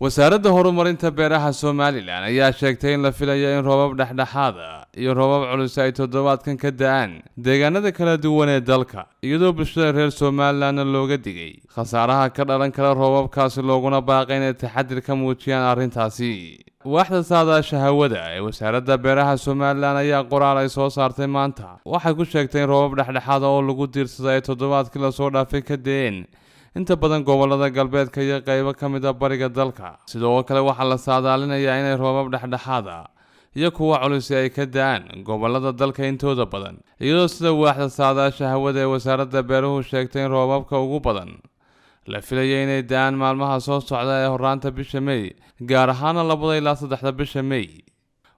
Wasaaradda horumarinta beeraha Somalilan ayaa sheegtay in la filayo in roobab dhexdhexaada iyo roobab culus ay toddobaadkan ka da'aan deegaanada kala duwan ee dalka, iyadoo bulshada reer Somalilanna looga digay khasaaraha ka dhalan kara roobabkaasi, looguna baaqay inay taxadir ka muujiyaan arrintaasi. Waaxda saadaasha hawada ee wasaaradda beeraha Somalilan ayaa qoraal ay soo saartay maanta waxay ku sheegtay in roobab dhexdhexaada oo lagu diirsaday ay toddobaadkii lasoo dhaafay ka da'een inta badan gobolada galbeedka iyo qaybo ka mid ah bariga dalka. Sidoo kale waxaa la saadaalinayaa inay roobab dhexdhexaada iyo kuwa culusi ay ka da'aan gobolada dalka intooda badan, iyadoo sida waaxda saadaasha hawada ee wasaaradda beeruhu sheegtay in roobabka ugu badan la filaya inay da'aan maalmaha soo socda ee horaanta bisha Mey, gaar ahaana 2 ilaa 3da bisha Mey.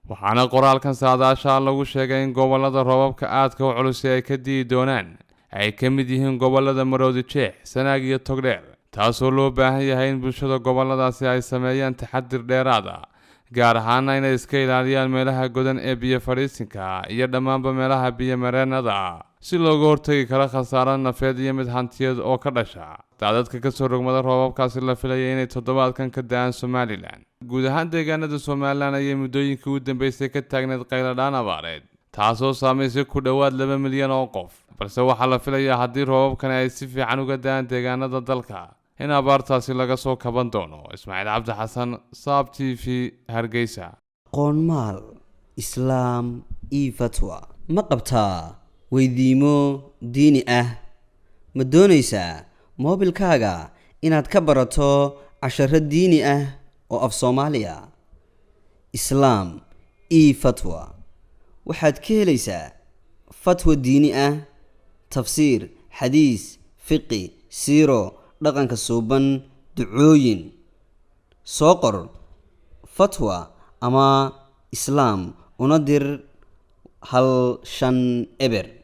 Waxaana qoraalkan saadaasha lagu sheegay in gobolada roobabka aadka u culusi ay ka di'i doonaan ay ka mid yihiin gobolada Maroodi Jeex, Sanaag iyo Togdheer, taasoo loo baahan yahay in bulshada goboladaasi ay sameeyaan taxadir dheeraad ah, gaar ahaana inay iska ilaaliyaan meelaha godan ee biyo fadhiisinka iyo dhammaanba meelaha biyo mareennada ah, si looga hortagi karo khasaaro nafeed iyo mid hantiyeed oo ka dhasha daadadka kasoo rogmada roobabkaasi la filaya inay toddobaadkan ka da'aan Somalilan. Guud ahaan deegaanada Somalilan ayay muddooyinkii u dambeysay ka taagneed qayladhaan abaareed, taasoo saamaysay ku dhowaad 2 milyan oo qof, balse waxaa la filayaa haddii roobabkani ay si fiican uga da'aan deegaanada dalka in abaartaasi laga soo kaban doono. Ismaaciil Cabdi Xasan, Saab TV, Hargeysa. Qoonmaal Islaam io fatwa ma qabtaa weydiimo diini ah? Ma doonaysaa moobilkaaga inaad ka barato casharo diini ah oo af Soomaaliya? Islaam io Fatwa waxaad ka helaysaa fatwa diini ah, tafsiir, xadiis, fiqi, siiro, dhaqanka suuban, ducooyin. Soo qor "fatwa" ama "islaam" una dir 150.